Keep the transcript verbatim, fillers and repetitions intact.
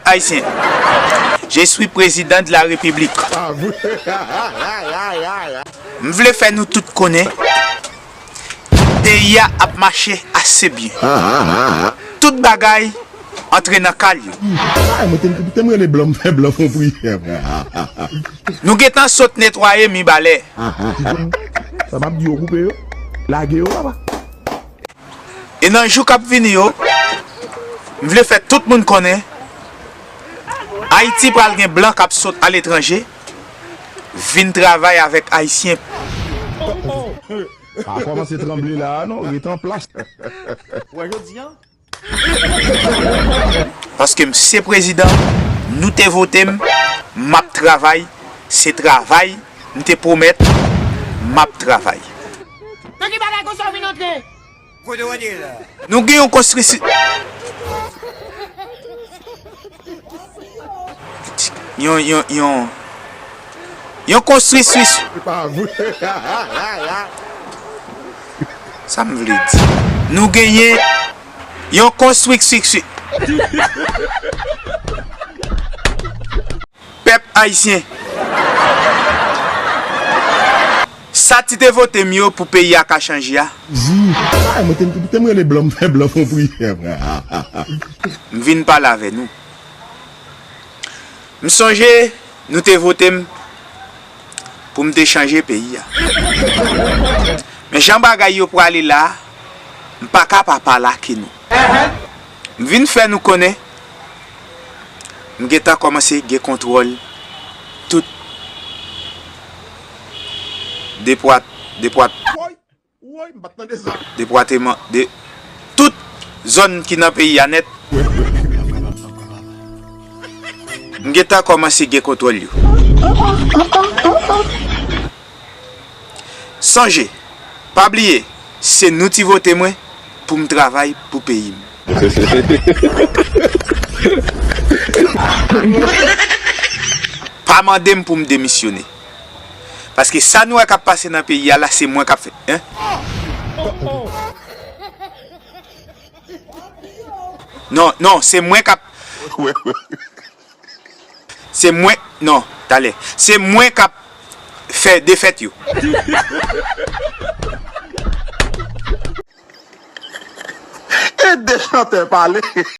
Ayisyen, je suis président de la République. M vle fè nou tout konnen, peyi a ap mache ase byen. Tout bagay antre nan kal yo. Ay, mwen te, te m rele blan, m fè blan fon priyè. Nou gentan sot netwaye mibalè. Sa m ap di yo, koupe yo, lage yo, papa. E nan jou k ap vini yo, m vle fè tout moun konnen, Ayiti pral gen blan k ap sot aletranje, vin travay avèk Ayisyen. Pa kòmanse tranble la a non, ret an plas. Wè jodi a. Paske m se prezidan, nou te vote m, m ap travay, se travay m te pwomèt, m ap travay. Nan ki bagay konsa w vin antre? Kote w antre la? Nou gen yon konstrisi-, yon, yon, yon, yon konstrisi-, Se pa vre. Sa m vle di? Nou genyen yon konstriksyon. Pèp ayisyen. Sa ti te vote m yo pou peyi a ka chanje a. Di, ay, mwen te, te m rele blan, m fè blan fon priyè. M vin pale avè nou. M sonje nou te vote m pou m te chanje peyi a. Men jan bagay yo prale la, m pa ka pa pale ak nou. M vin fè nou konnen, m gentan kòmanse gen kontwòl tout depwat-, depwat-, Woy, woy, m pa t tande sa. Depwatman, de tout zòn ki nan peyi a nèt. M gentan kòmanse gen kontwòl yo. Sonje, pa bliye, se nou ti vote mwen pou m travay pou peyi m. Pa mande m pou m demisyone. Paske sa nou wè k ap pase nan peyi a la, se mwen k ap fè, en? Non, non, se mwen k ap, se mwen, non, talè. Se mwen k ap fè defèt yo. E de chantè pale.